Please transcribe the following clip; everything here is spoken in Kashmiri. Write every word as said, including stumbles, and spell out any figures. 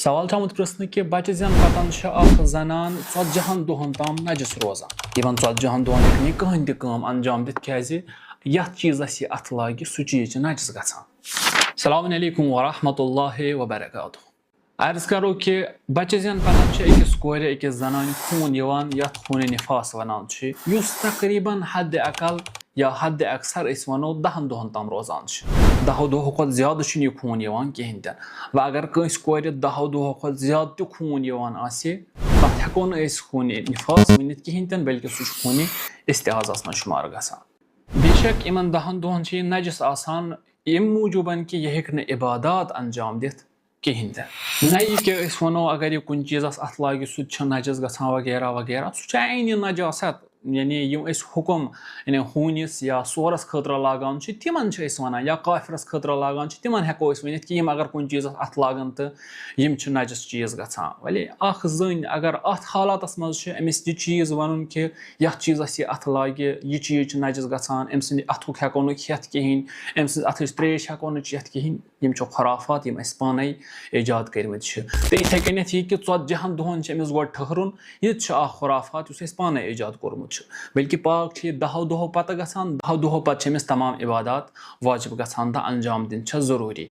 سوال چھُ آمُت پرژھنہٕ کہِ بچہِ زٮ۪ن پتن چھِ اکھ زنان ژتجی ہن دۄہن تام نجس روزان۔ یِمن ژتجی ہن دۄہن ہیٚکہِ نہٕ یہِ کٕہٕنۍ تہِ کٲم انجام دِتھ، کیازِ یتھ چیٖزس یہِ اتھٕ لاگہِ، سُہ چیٖز چھُ نجس گژھان۔ السلام علیکم ورحمۃ اللہ وبرکاتہ۔ عرض کرو کہِ بچہِ زٮ۪ن پتن چھِ أکِس کورِ، أکِس زنانہِ خوٗن یِوان، یتھ خوٗنِ نفاس ونان چھِ، یُس تقریباً حد اقل یا حد اکثر أسۍ ونو دہن دۄہن تام روزان چھِ۔ دہو دۄہو کھۄتہٕ زیادٕ چھُنہٕ یہِ خوٗن یِوان کِہینۍ تہِ نہٕ۔ وۄنۍ اگر کٲنٛسہِ کورِ دہو دۄہو کھۄتہٕ زیادٕ تہِ خوٗن یِوان آسہِ، تتھ ہٮ۪کو نہٕ أسۍ خوٗنِ نفاس ؤنِتھ کِہینۍ تہِ نہٕ، بلکہِ سُہ چھُ خوٗنِ استحاضس منٛز شُمار گژھان۔ بے شک یِمن دہن دۄہن چھِ یہِ نجس آسان، ییٚمہِ موٗجوٗبن کہِ یہِ ہیٚکہِ نہٕ عبادات انجام دِتھ کِہینۍ تہِ۔ نہ یہِ کہِ أسۍ ونو اگر یہِ کُنہِ چیٖزس اتھٕ لاگہِ سُہ تہِ چھُ نجس گژھان وغیرہ وغیرہ، سُہ چھُ عینِ نجاست۔ یعنی یِم أسۍ حُکم، یعنی ہوٗنِس یا سورس خٲطرٕ لاگان چھِ، تِمن چھِ أسۍ ونان، یا کافرس خٲطرٕ لاگان چھِ، تِمن ہٮ۪کو أسۍ ؤنِتھ کہِ یِم اگر کُنہِ چیٖزس اتھٕ لاگن تہٕ یِم چھِ نجس چیٖز گژھان۔ ولی اکھ زٔنۍ اگر اتھ حالاتس منٛز چھِ أمِس یہِ چیٖز ونُن کہِ یتھ چیٖزس یہِ اتھٕ لاگہِ، یہِ چیٖز چھُ نجس گژھان، أمۍ سٕنٛدِ اتھُک ہٮ۪کو نہٕ کھٮ۪تھ کِہینۍ، أمۍ سٕنٛز اتھٕچ تریش ہٮ۪کو نہٕ چٮ۪تھ کِہینۍ، یِم چھِ خرافات، یِم اَسہِ پانے ایجاد کٔرمٕتۍ چھِ۔ تہٕ یِتھے کٔنٮ۪تھ یہِ کہِ ژتجی ہن دۄہن چھِ أمِس گۄڈٕ ٹھٔہرُن، یہِ تہِ چھُ اکھ خرافات یُس أسۍ پانے ایجاد کوٚرمُت چھُ۔ بلکہِ پاک چھُ یہِ دہو دۄہو پتہٕ گژھان، دہو دۄہو پتہٕ چھِ أمِس تمام عبادات واجب گژھان تہٕ انجام دِنۍ چھےٚ ضروٗری۔